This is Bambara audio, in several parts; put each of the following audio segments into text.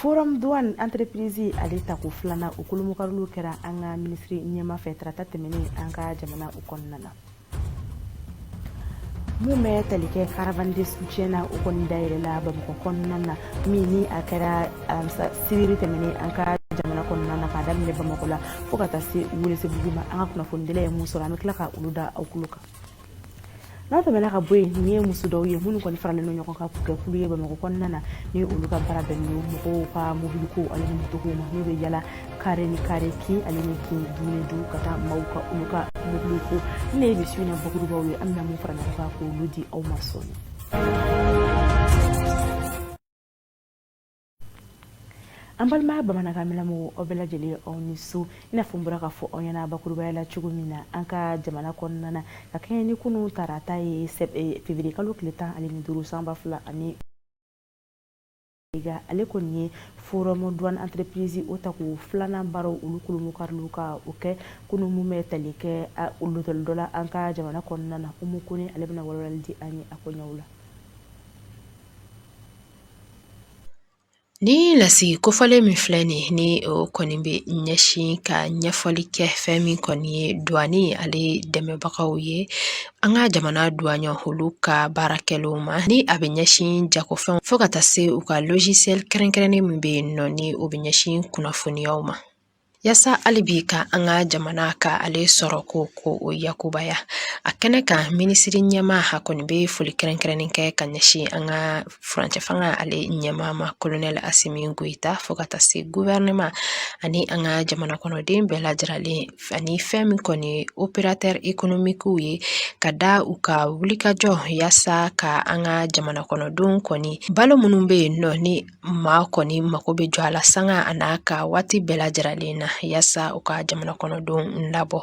Forum douane entreprise ale tako filanan, o kolomokariliw kɛra an ka minisiri ɲɛmaa fɛ tarata tɛmɛnen an ka jamana o kɔnɔna na. Mun bɛ tali kɛ caravane de soutien na, o kɔni dayɛlɛla Bamakɔ kɔnɔna na, min ni a kɛra alamisa sibiri tɛmɛnen an ka jamana kɔnɔna na, k'a daminɛ Bamakɔ la fo ka taa se Welesebugu ma. An ka kunnafonidila ye mun sɔrɔ, an bɛ tila ka olu da aw tulo kan. N'a tɛmɛna ka bɔ yen, nin ye muso dɔw ye minnu kɔni faralen don ɲɔgɔn kan k'u kɛ kulu ye Bamakɔ kɔnɔna na, ni olu ka baara bɛnnen don mɔgɔw ka mobiliko ale ni motoko ma, n'u bɛ yala kare ni kare, kin ale ni kin, du ni du, ka taa maaw ka olu ka mobili ko. Ne ye bi su in na bakurubaw ye, an bɛna mun fara ɲɔgɔn kan k'olu di aw ma sɔɔni. An balima bamanankan mɛnlamɔgɔw, aw bɛɛ lajɛlen aw ni su. I n'a fɔ n bɔra k'a fɔ aw ɲɛna bakurubaya la cogo min na, an ka jamana kɔnɔna na, ka kɛɲɛ ni kunun tarata ye, février kalo tile 15 san 2000 ani ale kɔni ye forum douane entreprise o tako filanan baaraw olu kolomokariliw ka o kɛ kunun. Mun bɛ tali kɛ lotɛli dɔ la an ka jamana kɔnɔna na, Umu Kone ale bɛna walawalali di an ye a koɲɛw la. Ni lasigi kofɔlen min filɛ nin ni o kɔni bɛ ɲɛsin ka ɲɛfɔli kɛ fɛn min kɔni ye duwani ale dɛmɛbagaw ye, an ka jamana duwanɲɛ olu ka baara kɛlenw ma, ni a bɛ ɲɛsin jagofɛnw fo ka taa se u ka logiciel kɛrɛnkɛrɛnnen min bɛ yen nɔ, ni o bɛ ɲɛsin kunnafoniyaw ma, yaasa hali bi ka an ka jamana ka ale sɔrɔ ko o yakubaya. A kɛnɛ kan, minisiri ɲɛmaa a kɔni bɛ foli kɛrɛnkɛrɛnnen kɛ ka ɲɛsin an ka furancɛ fanga ale ɲɛmaa ma, kolonɛli Asimi Goyita, fo ka taa se gouvernement ani an ka jamana kɔnɔden bɛɛ lajɛlen, ani fɛn min kɔni ye opérateur économiquew ye, ka da u ka wulikajɔ yaasa ka an ka jamana kɔnɔdenw kɔni balo minnu bɛ yen nɔ, ni maa kɔni mako bɛ jɔ a la sanga a n'a ka waati bɛɛ lajɛlen na, yaasa u ka jamana kɔnɔdenw labɔ.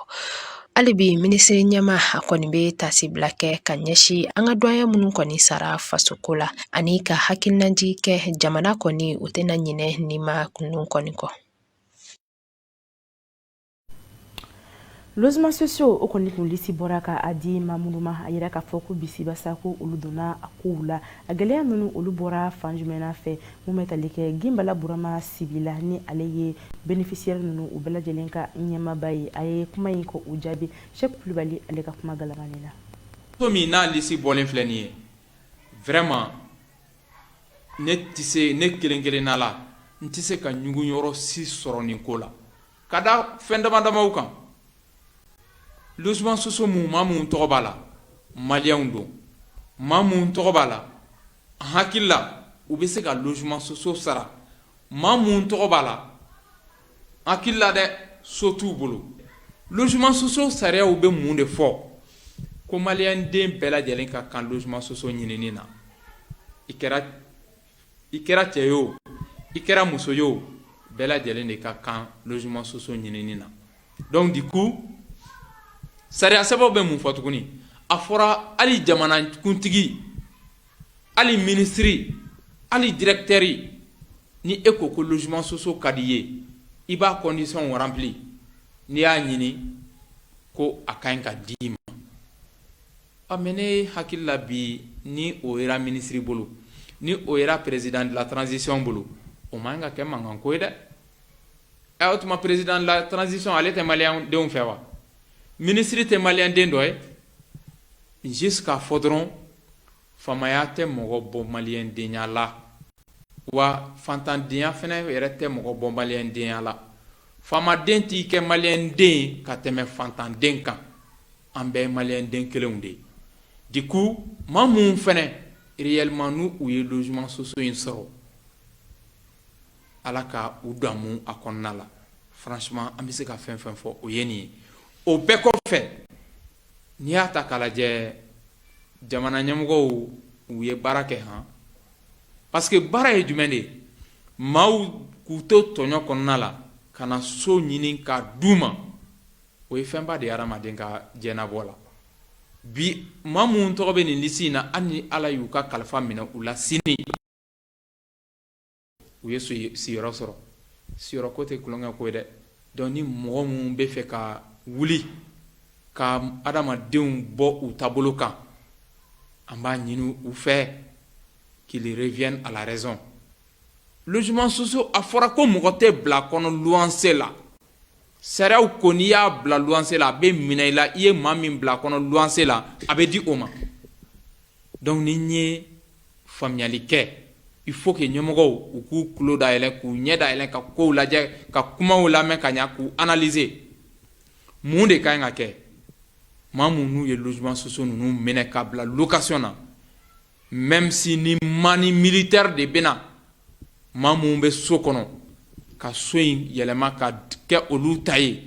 Hali bi minisiri ɲɛmaa a kɔni bɛ taasibila kɛ ka ɲɛsin an ka duwanya minnu kɔni sara fasoko la, ani ka hakilinajigi kɛ jamana kɔni o tɛna ɲinɛ ni maa ninnu kɔni kɔ. Logements sociaux o kɔni kun lisi bɔra ka a di maa minnu ma, a yira k'a fɔ ko bisibasa ko olu donna a kow la. A gɛlɛya ninnu olu bɔra fan jumɛn fɛ? Mun bɛ tali kɛ Ginbala Burama Sibila, ni ale ye bénéficiaire ninnu u bɛɛ lajɛlen ka ɲɛmaaba ye, a ye kuma in ko u jaabi Sɛki Kulubali ale ka kuma galamani na. So min n'a lisi bɔlen filɛ nin ye, vraiment ne tɛ se, ne kelen kelenna la, n tɛ se ka ɲugun yɔrɔ si sɔrɔ nin ko la, ka da fɛn dama damaw kan. Logement sociaux mun, maa mun tɔgɔ b'a la, maliyɛnw don. Maa mun tɔgɔ b'a la, n hakili la u bɛ se ka logement sociaux sara. Maa mun tɔgɔ b'a la, n hakili la dɛ, so t'u bolo. Logement sociaux sariyaw bɛ mun de fɔ? Ko maliyɛnden bɛɛ lajɛlen ka kan logement sociaux ɲinini na. I kɛra cɛ ye o, i kɛra muso ye o, bɛɛ lajɛlen de ka kan logement sociaux ɲinini na. Donc du coup, sariya sɛbɛnw bɛ mun fɔ tuguni? A fɔra hali jamanakuntigi, hali minisiri, hali directeur, ni e ko ko logement sociaux ka di i ye, i b'a condition rempli, n'i y'a ɲini ko a ka ɲi ka di i ma. A mais ne hakili la bi, ni o yera minisiri bolo, ni o yera président de la transition bolo, o man ka kɛ mankanko ye dɛ. Ɛ, o tuma président de la transition ale tɛ maliyɛndenw fɛ wa? Minisiri tɛ maliyɛnden dɔ ye? Juste k'a fɔ dɔrɔn, faamaya tɛ mɔgɔ bɔ maliyɛndenya la, wa fantandenya fana yɛrɛ tɛ mɔgɔ bɔ maliyɛndenya la. Faamaden t'i kɛ maliyɛnden ye ka tɛmɛ fantanden kan. An bɛɛ ye maliyɛnden kelenw de ye. Du coup, maa minnu fana réellement n'u u ye logement sociaux in sɔrɔ, Ala ka u damu a kɔnɔna la. Franchement, an bɛ se ka fɛn fɛn fɔ, o ye nin ye. O bɛɛ kɔfɛ, n'i y'a ta k'a lajɛ, jamana ɲɛmɔgɔw u ye baara kɛ han, parce que baara ye jumɛn de ye? Maaw k'u to tɔɲɔ kɔnɔna la ka na so ɲini ka d'u ma, o ye fɛnba de ye hadamaden ka diɲɛnabɔ la. Bi, maa minnu tɔgɔ bɛ nin lisi in na, hali ni Ala y'u ka kalifa minɛ u la sini, u ye sigiyɔrɔ sɔrɔ. Sigiyɔrɔ ko tɛ tulonkɛ ko ye dɛ. Donc ni mɔgɔ minnu bɛ fɛ ka wuli ka adamadenw bɔ u taabolo kan, an b'a ɲini u fɛ qu'ils reviennent à la raison. Logement sociaux, a fɔra ko mɔgɔ tɛ bila kɔnɔ luwanse la. Sariyaw ko n'i y'a bila luwanse la, a bɛ minɛ i la. I ye maa min bila kɔnɔ luwanse la, a bɛ di o ma. Donc ni n ye faamuyali kɛ, il faut que ɲɛmɔgɔw u k'u tulo dayɛlɛ, k'u ɲɛ dayɛlɛ, ka kow lajɛ, ka kumaw lamɛn ka ɲa, k'u analyser. Mun de ka ɲi ka kɛ? Maa minnu ye logement sociaux ninnu minɛ ka bila location na, même si ni manne militaire de bɛna maa minnu bɛ so kɔnɔ ka so in yɛlɛma ka kɛ olu ta ye,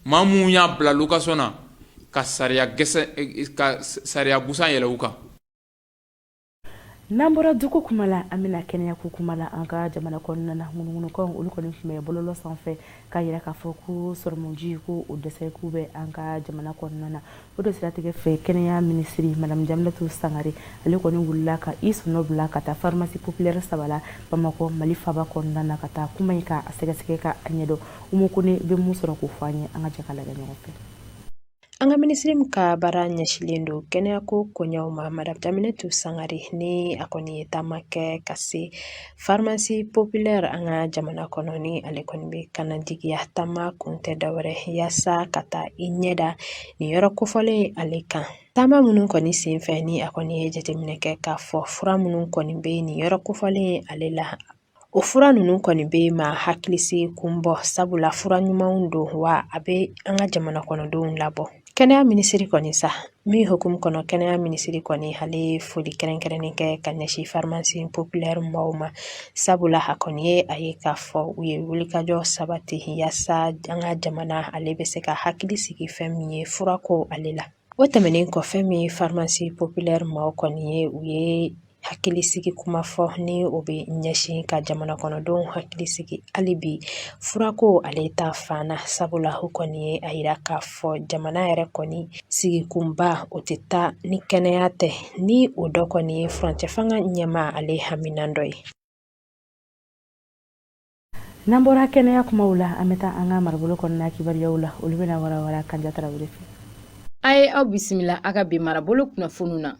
maa minnu y'a bila location na, ka sariya gɛsɛ, ka sariya busan yɛlɛ u kan. N'an bɔra duko kuma la, an bɛna kɛnɛya ko kuma la an ka jamana kɔnɔna na. Ŋunuŋunukanw olu kɔni tun bɛ bɔlɔlɔ sanfɛ k'a yira k'a fɔ ko sɔrɔmuji ko o dɛsɛ k'u bɛ an ka jamana kɔnɔna na. O de siratigɛ fɛ, kɛnɛya minisiri Madame Jaminatu Sangare, ale kɔni wulila ka i sɔnɔ bila ka taa pharmacie populaire saba la Bamakɔ, Mali faba kɔnɔna na, ka taa kuma in k'a sɛgɛsɛgɛ ka a ɲɛdɔn. Umu Kone bɛ mun sɔrɔ k'o fɔ an ye? An ka jɛ ka lajɛ ɲɔgɔn fɛ. An ka minisiri min ka baara ɲɛsilen don kɛnɛyako koɲɛw ma, Madame Jaminatu Sangare, ni a kɔni ye taama kɛ ka se pharmacie populaire an ka jamana kɔnɔ, ni ale kɔni bɛ kanadigiya. Taama kun tɛ dɔwɛrɛ yaasa ka taa i ɲɛda nin yɔrɔ kofɔlen ale kan. Taama minnu kɔni senfɛ, ni a kɔni ye jateminɛ kɛ k'a fɔ fura minnu kɔni bɛ nin yɔrɔ kofɔlen ale la, o fura ninnu kɔni bɛ maa hakilisigi kun bɔ, sabula fura ɲumanw don, wa a bɛ an ka jamana kɔnɔdenw labɔ. Kɛnɛya minisiri kɔni sa min hukumu kɔnɔ, kɛnɛya minisiri kɔni ale ye foli kɛrɛnkɛrɛnnen kɛ ka ɲɛsin pharmacie populaire maaw ma, sabula a kɔni ye a ye k'a fɔ u ye wulikajɔ sabati yaasa an ka jamana ale bɛ se ka hakili sigi fɛn min ye furako ale la. O tɛmɛnen kɔ, fɛn min ye pharmacie populaire maaw kɔni ye, u ye hakilisigi kuma fɔ, ni o bɛ ɲɛsin ka jamana kɔnɔdenw hakili sigi hali bi furako ale ta fan na, sabula u kɔni ye a yira k'a fɔ jamana yɛrɛ kɔni sigikunba o tɛ taa ni kɛnɛya tɛ, ni o dɔ kɔni ye furancɛ fanga ɲɛmaa ale haminan dɔ ye. N'an bɔra kɛnɛya kumaw la, an bɛ taa an ka marabolo kɔnɔna kibaruyaw la. Olu bɛna warawara Kanja Tarawele fɛ. A ye aw bisimila a ka bi marabolo kunnafoniw na.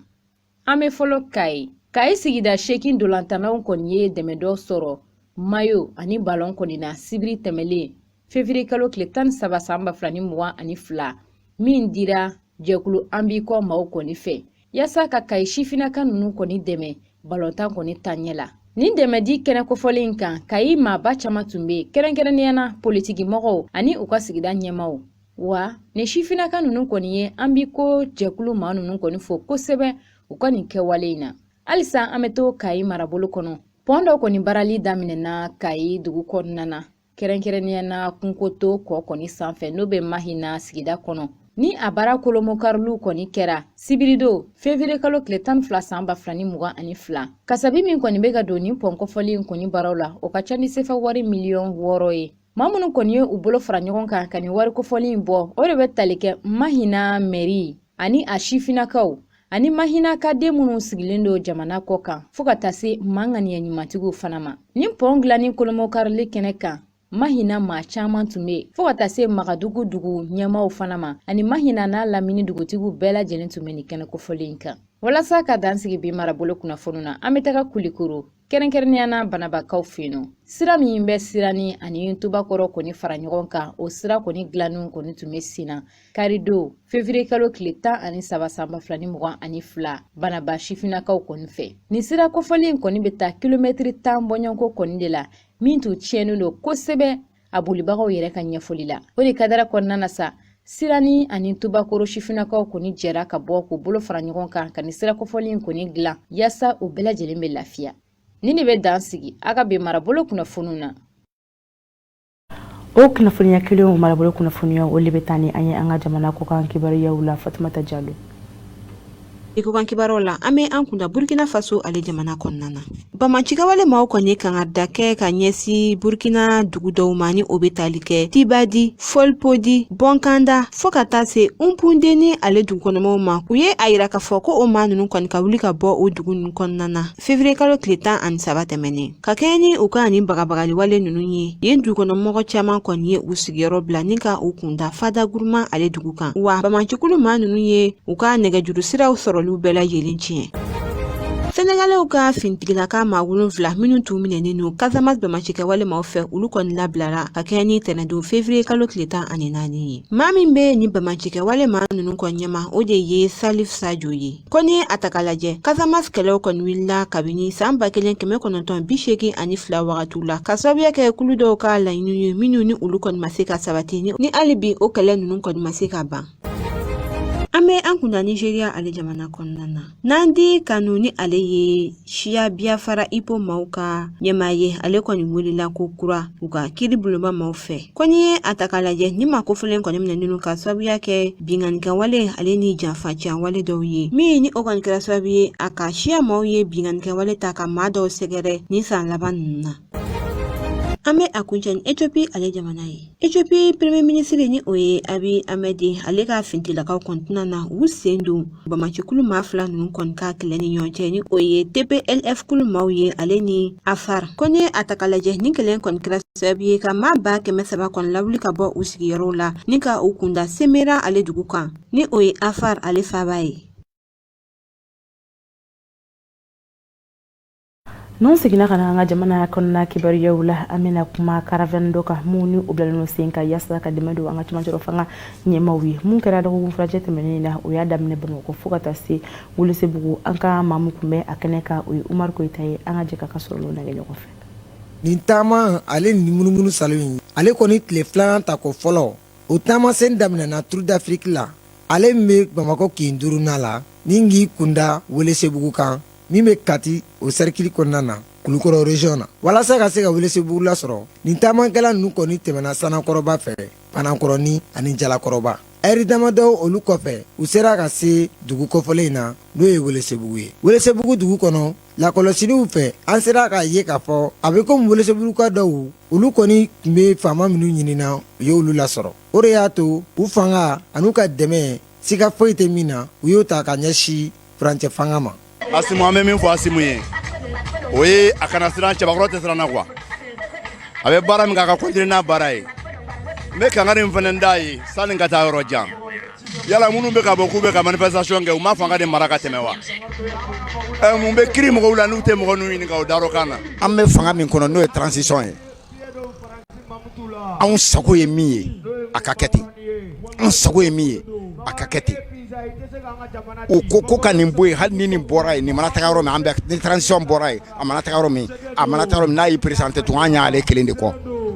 An bɛ fɔlɔ Kayi. Kayi sigida 8 ntolantannaw kɔni ye dɛmɛ dɔ sɔrɔ mayo ani balɔn kɔni na sibiri tɛmɛlen fevrier kalo tile 13 san 2022, min dira jɛkulu an b'i kɔ maaw kɔni fɛ yaasa ka Kayi sifinnaka ninnu kɔni dɛmɛ balontan kɔni taaɲɛ la. Nin dɛmɛdi kɛnɛ kofɔlen in kan, Kayi maaba caman tun bɛ yen, kɛrɛnkɛrɛnnenya na politikimɔgɔw ani u ka sigida ɲɛmaaw. Wa nin sifinnaka ninnu kɔni ye an b'i kɔ jɛkulu maa ninnu kɔni fo kosɛbɛ u ka nin kɛwale in na. Halisa an bɛ to Kayi marabolo kɔnɔ. Pɔn dɔ kɔni baarali daminɛna Kayi dugu kɔnɔna na, kɛrɛnkɛrɛnnenya na Kunkoto kɔ kɔni sanfɛ, n'o bɛ Mahina sigida kɔnɔ. Ni a baara kolomokariliw kɔni kɛra sibiridon fevrier kalo tile 12 san 2022. Kasabi min kɔni bɛ ka don nin pɔn kofɔlen in kɔni baaraw la, o ka ca ni sefa wari miliyɔn 6 ye. Maa minnu kɔni ye u bolo fara ɲɔgɔn kan ka nin wari kofɔlen in bɔ, o de bɛ tali kɛ Mahina mɛri ani a sifinnakaw ani Mahina ka den minnu sigilen don jamana kɔ kan, fo ka taa se maa ŋaniya ɲumantigiw fana ma. Nin pɔn dilanni kolomokarili kɛnɛ kan, Mahina maa caman tun bɛ yen, fo ka taa se Magadugu dugu ɲɛmaaw fana ma, ani Mahina n'a lamini dugutigiw bɛɛ lajɛlen tun bɛ nin kɛnɛ kofɔlen in kan. Walasa ka dan sigi bi marabolo kunnafoniw na, an bɛ taga Kulikoro, kɛrɛnkɛrɛnnenya na Banabakaw fɛ yen nɔ. Sira min bɛ Sirani ani Tubakɔrɔ kɔni fara ɲɔgɔn kan, o sira kɔni dilanniw kɔni tun bɛ sen na karidon fevrier kalo tile 13 san 2022 Banaba sifinnakaw kɔni fɛ. Nin sira kofɔlen kɔni bɛ taa kilomɛtiri 10 bɔɲɔgɔnko kɔni de la, min tun tiɲɛnen don kosɛbɛ a bolibagaw yɛrɛ ka ɲɛfɔli la. O de kadara kɔnɔna na sa, Sirani ani Tubakoro sifinnakaw kɔni jɛra ka bɔ k'u bolo fara ɲɔgɔn kan ka nin sira kofɔlen in kɔni dilan yaasa u bɛɛ lajɛlen bɛ lafiya. Nin de bɛ dan sigi a ka bi marabolo kunnafoniw na. O kunnafoniya kelen, marabolo kunnafoniya, o de bɛ taa ni an ye an ka jamana kɔkan kibaruyaw la. Fatumata Jalo. I kɔkan kibaruyaw la, an bɛ an kunda Burkina Faso ale jamana kɔnɔna na. Banbaancikawale maaw kɔni kan ka da kɛ ka ɲɛsin Burkina dugu dɔw ma, ni o bɛ tali kɛ Tibadi, Folpodi, Bɔnkanda, fo ka taa se Unpundeni ale dugukɔnɔmaw ma. U ye a yira k'a fɔ ko o maa ninnu kɔni ka wuli ka bɔ o dugu ninnu kɔnɔna na fevrier kalo tile 13 tɛmɛnen. Ka kɛɲɛ ni u ka nin bagabagaliwale ninnu ye, yen dugukɔnɔmɔgɔ caman kɔni ye u sigiyɔrɔ bila ni ka u kunda Fada Guruma ale dugu kan. Wa banbaancikulu maa ninnu ye u ka nɛgɛjuru siraw sɔrɔliw bɛɛ lajɛlen tiɲɛ. Senegalɛw ka finitigilaka maa 7 minnu tun minɛnen don Casamance banbaancikɛwale maaw fɛ, olu kɔni labilara ka kɛɲɛ ni tɛnɛndon février kalo tile 14 ye. Maa min bɛ nin banbaancikɛwale maa ninnu kɔni ɲɛma, o de ye Salif Sadio ye. Ko n'i ye a ta k'a lajɛ, Casamance kɛlɛw kɔni wulila kabini san 1982 wagatiw la, ka sababuya kɛ kulu dɔw ka laɲiniw ye minnu ni olu kɔni ma se ka sabati, ni hali bi o kɛlɛ ninnu kɔni ma se ka ban. An bɛ an kunda Nigeria ale jamana kɔnɔna na. Nnamdi Kanu ni ale ye siya Biafra IPOB maaw ka ɲɛmaa ye, ale kɔni welela ko kura u ka kiiri bulonba maaw fɛ. Ko n'i ye a ta k'a lajɛ, ni maa kofɔlen kɔni minɛnen don ka sababuya kɛ binkannikɛwale ale ni janfanciyawale dɔw ye, min ni o kɔni kɛra sababu ye a ka siya maaw ye binkannikɛwale ta ka maa dɔw sɛgɛrɛ nin san laban ninnu na. An bɛ a kuncɛ ni Ethiopie ale jamana ye. Ethiopie premier ministre ni o ye Abiy Ahmed ye, ale ka finitigilakaw kɔni tɛna na u sen don banbaancikulu maa fila ninnu kɔni ka kɛlɛ ni ɲɔgɔn cɛ, ni o ye TPLF kulu maaw ye ale ni Afar. Ko n'i ye a ta k'a lajɛ, nin kɛlɛ in kɔni kɛra sababu ye ka maa 300 000 kɔni lawuli ka bɔ u sigiyɔrɔw la ni ka u kunda Semera ale dugu kan, ni o ye Afar ale faaba ye. N'an seginna ka na an ka jamana kɔnɔna kibaruyaw la, an bɛna kuma caravane dɔ kan mun ni o bilalen don sen kan yaasa ka dɛmɛ don an ka cɛmancɛrɔ fanga ɲɛmaaw ye. Mun kɛra dɔgɔkun furancɛ tɛmɛnen na, o y'a daminɛ Bamakɔ fo ka taa se Welesebugu. An ka maa min tun bɛ a kɛnɛ kan, o ye Umaru Koyita ye. An ka jɛ k'a ka sɔrɔlenw lajɛ ɲɔgɔn fɛ. Nin taama ale ni munumunu salo in, ale kɔni tile filanan ta ko fɔlɔ, o taamasen daminɛna Tour d'Afrique la, ale min bɛ Bamakɔ kin duurunan la, ni k'i kunda Welesebugu kan, min bɛ Kati o sɛrikili kɔnɔna na, Kulukɔrɔ région na. Walasa ka se ka Welesebugu lasɔrɔ, nin taamakɛla ninnu kɔni tɛmɛna Sanakɔrɔba fɛ, Banankɔrɔnin ani Jalakɔrɔba. Ɛri damadɔ olu kɔfɛ, u sera ka se dugu kofɔlen in na, n'o ye Welesebugu ye. Welesebugu dugu kɔnɔ, lakɔlɔsiliw fɛ, an sera k'a ye k'a fɔ a bɛ komi Welesebuguka dɔw, olu kɔni tun bɛ faama minnu ɲinina, u ye olu lasɔrɔ. O de y'a to u fanga an'u ka dɛmɛ, siga foyi tɛ min na, u y'o ta ka ɲɛsin furancɛ fanga ma. Asimu, an bɛ min fɔ Asimu ye, o ye a kana siran, cɛbakɔrɔ tɛ siran na quoi. A bɛ baara min kɛ, a ka continuer n'a baara ye. N bɛ kangari min fana d'a ye sani ka taa yɔrɔ jan, yala minnu bɛ ka bɔ k'u bɛ ka manifestation kɛ, u ma fanga de mara ka tɛmɛ wa? Ɛ, mun bɛ kiri mɔgɔw la n'u tɛ mɔgɔ ninnu ɲininka o darɔ kan na? An bɛ fanga min kɔnɔ, n'o ye transition ye, anw sago ye min ye, a ka kɛ ten. An sago ye min ye, a ka kɛ ten. U ko ko ka nin bɔ yen, hali ni nin bɔra yen, nin mana taga yɔrɔ min, an bɛ ni transition bɔra yen, a mana taga yɔrɔ min, a mana taga yɔrɔ min, n'a y'i présenté tun, an y'ale kelen de kɔ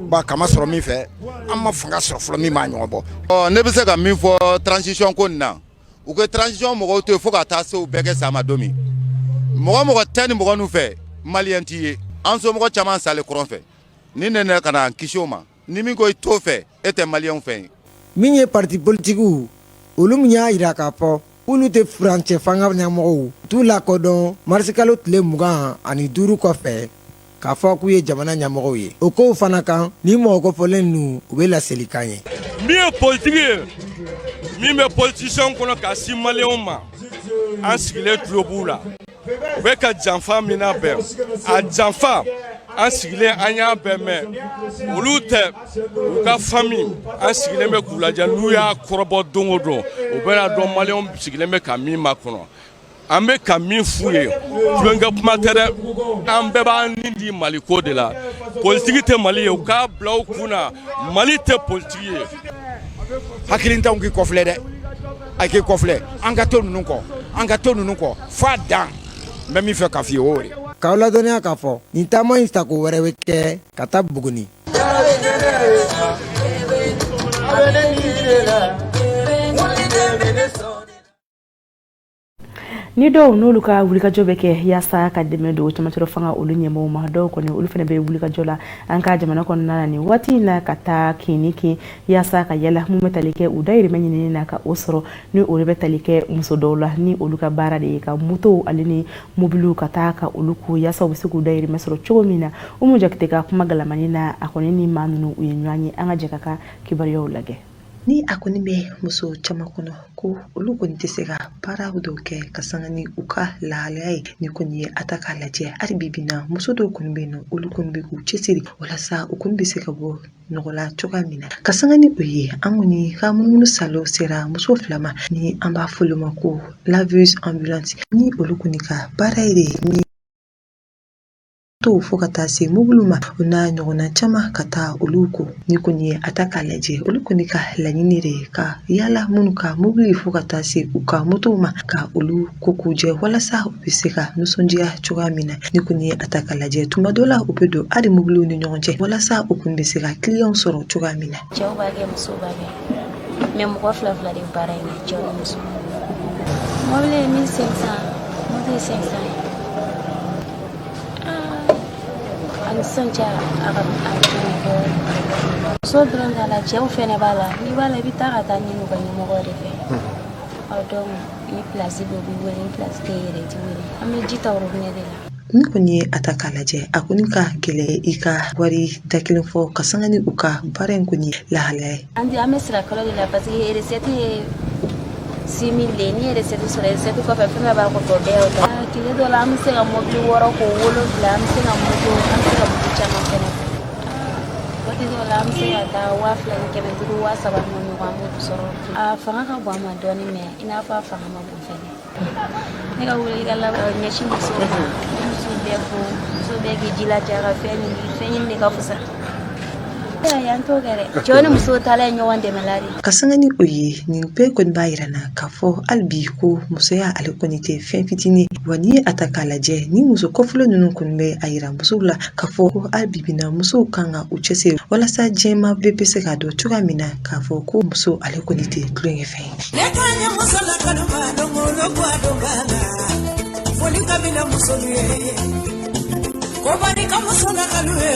ba kama sɔrɔ min fɛ, an ma fanga sɔrɔ fɔlɔ min b'a ɲɔgɔn bɔ. Ɔ, ne bɛ se ka min fɔ transition ko nin na, u ka transition mɔgɔw to yen fo ka taa se u bɛɛ kɛ sa ma don min. Mɔgɔ mɔgɔ tɛ ni mɔgɔ ninnu fɛ, maliyɛn t'i ye. An somɔgɔ caman salen kɔrɔn fɛ, ni ne nana ka na an kisi o ma, ni min ko i t'o fɛ, e tɛ maliyɛnw fɛ ye. Min ye parti politikiw, olu min y'a jira k'a fɔ k'olu tɛ furancɛ fanga ɲɛmɔgɔw t'u lakodɔn marisikalo tile 25 kɔfɛ k'a fɔ k'u ye jamana ɲɛmɔgɔw ye, o kow fana kan, ni mɔgɔ kofɔlen ninnu, u bɛ laselikan ye. Min ye politiki ye, min bɛ politicien kɔnɔ ka sin maliyɛnw ma, an sigilen tulo b'u la. U bɛ ka janfa min labɛn, a janfa, an sigilen an y'a bɛɛ mɛn. Olu tɛ u ka famille, an sigilen bɛ k'u lajɛ. N'u y'a kɔrɔbɔ don o don, u bɛna dɔn maliyɛnw sigilen bɛ ka min makɔnɔ. An bɛ ka min f'u ye, tulonkɛ kuma tɛ dɛ. An bɛɛ b'an ni di Mali ko de la. Politiki tɛ Mali ye, u k'a bila u kun na, Mali tɛ politiki ye. Hakilintanw k'i kɔfilɛ dɛ, a k'i kɔfilɛ. An ka to ninnu kɔ, an ka to ninnu kɔ f'a dan. N bɛ min fɛ k'a f'i ye, o de. K'aw ladɔnniya k'a fɔ nin taama in tako wɛrɛ bɛ kɛ ka taa Buguni. Ni dɔw n'olu ka wulikajɔ bɛ kɛ yaasa ka dɛmɛ don camancɛrɔ fanga olu ɲɛmɔgɔw ma, dɔw kɔni olu fana bɛ wulikajɔ la an ka jamana kɔnɔna na nin waati in na, ka taa kin ni kin yaasa ka yala mun bɛ tali kɛ u dayirimɛ ɲinini na ka o sɔrɔ, ni olu bɛ tali kɛ muso dɔw la, ni olu ka baara de ye ka motow ale ni mobiliw ka taa ka olu ko yaasa u bɛ se k'u dayirimɛ sɔrɔ cogo min na. Umu Jakite ka kuma galamani na, a kɔni ni maa ninnu u ye ɲɔgɔn ye. An ka jɛ ka kibaruyaw lajɛ. Ni a kɔni bɛ muso caman kɔnɔ ko olu kɔni tɛ se ka baara dɔw kɛ ka sanga ni u ka lahalaya ye, ni kɔni ye a ta k'a lajɛ hali bi bi na, muso dɔw kɔni bɛ yen nɔ, olu kɔni bɛ k'u cɛsiri walasa u kɔni bɛ se ka bɔ nɔgɔ la cogoya min na. Ka sanga ni o ye, an kɔni ka munumunu salo sera muso fila ma, ni an b'a fɔ olu ma ko laveuse ambulante, ni olu kɔni ka baara ye ni to fo ka taa se mobiliw ma, o n'a ɲɔgɔnna caman, ka taa olu ko. Ni kɔni ye a ta k'a lajɛ, olu kɔni ka laɲini de ye ka yala minnu ka mobili fo ka taa se u ka motow ma, ka olu ko k'u jɛ walasa u bɛ se ka nisɔndiya cogoya min na. Ni kɔni ye a ta k'a lajɛ, tuma dɔ la u bɛ don hali mobiliw ni ɲɔgɔn cɛ walasa u kɔni bɛ se ka kiliyanw sɔrɔ cogoya min na. Cɛw b'a kɛ, musow b'a kɛ, mais mɔgɔ fila fila de baara in kɛ, cɛw ni muso. Mobili ye 1500, moto ye 500 ye. Ani sisan cɛ, a ka a bɔ muso dɔrɔn t'a la, cɛw fɛnɛ b'a la. N'i b'a la, i bɛ taa ka taa ɲini u ka ɲɛmɔgɔ de fɛ. Ɔ donc ni place bɛ, u b'i wele, ni place tɛ yen yɛrɛ, i t'i wele. An bɛ ji ta robinet de la. Ni kɔni ye a ta k'a lajɛ, a kɔni ka gɛlɛn i ka wari da kelen fɔ ka sanga ni u ka baara in kɔni lahalaya ye. An bɛ sira kalo de la parce que recette ye 6000 de ye. N'i ye recette sɔrɔ, recette kɔfɛ, fɛn bɛɛ b'a kɔfɛ, o bɛɛ y'o ta. Tile dɔ la, an bɛ se ka mobili wɔɔrɔ ko, wolonwula, an bɛ se ka moto, an bɛ se ka moto caman fɛnɛ ko. Waati dɔw la, an bɛ se ka taa 2500, 3000 ni ɲɔgɔn, an b'olu sɔrɔ. A fanga ka bon an ma dɔɔnin, mais i n'a fɔ a fanga ma bon fɛnɛ. Ne ka welelikan laban ɲɛsin musow ma, ne muso bɛɛ fo, muso bɛɛ k'i jilaja ka fɛn ɲini, fɛn ɲini de ka fisa. Yan t'o kɛ dɛ, cɛw ni musow taala ye ɲɔgɔn dɛmɛla de. Ka sanga ni o ye, nin bɛɛ kɔni b'a yira na k'a fɔ hali bi ko musoya ale kɔni tɛ fɛn fitinin. Wa n'i ye a ta k'a lajɛ, ni muso kɔfɔlen ninnu kɔni bɛ a yira musow la k'a fɔ ko hali bi bi na, musow kan ka u cɛsiri walasa diɲɛmaa bɛɛ bɛ se k'a dɔn cogoya min na k'a fɔ ko muso ale kɔni tɛ tulonkɛfɛn ye. Ne ka ɲɛ muso la kanuba dɔnkolo bɔ a don ba la foli ka bila musolu ye ko barika muso la kanu ye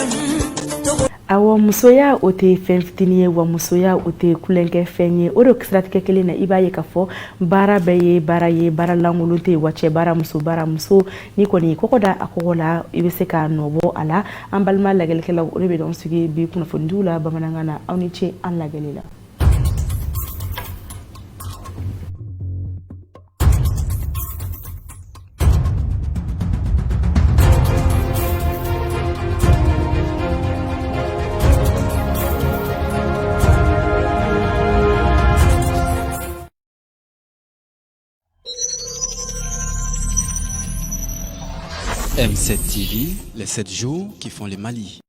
togo. Awɔ, musoya o tɛ fɛn fitinin ye, wa musoya o tɛ tulonkɛ fɛn ye. O de siratigɛ kelen na, i b'a ye k'a fɔ baara bɛɛ ye baara ye, baara lankolon tɛ yen. Wa cɛ baara, muso baara, muso ni kɔni kɔgɔ da a kɔgɔ la, i bɛ se ka nɔ bɔ a la. An balima lajɛlikɛlaw, o de bɛ dɔn sigi bi kunnafonidiw la bamanankan na. Aw ni ce an lajɛli la. M7 TV, les 7 jours qui font le Mali.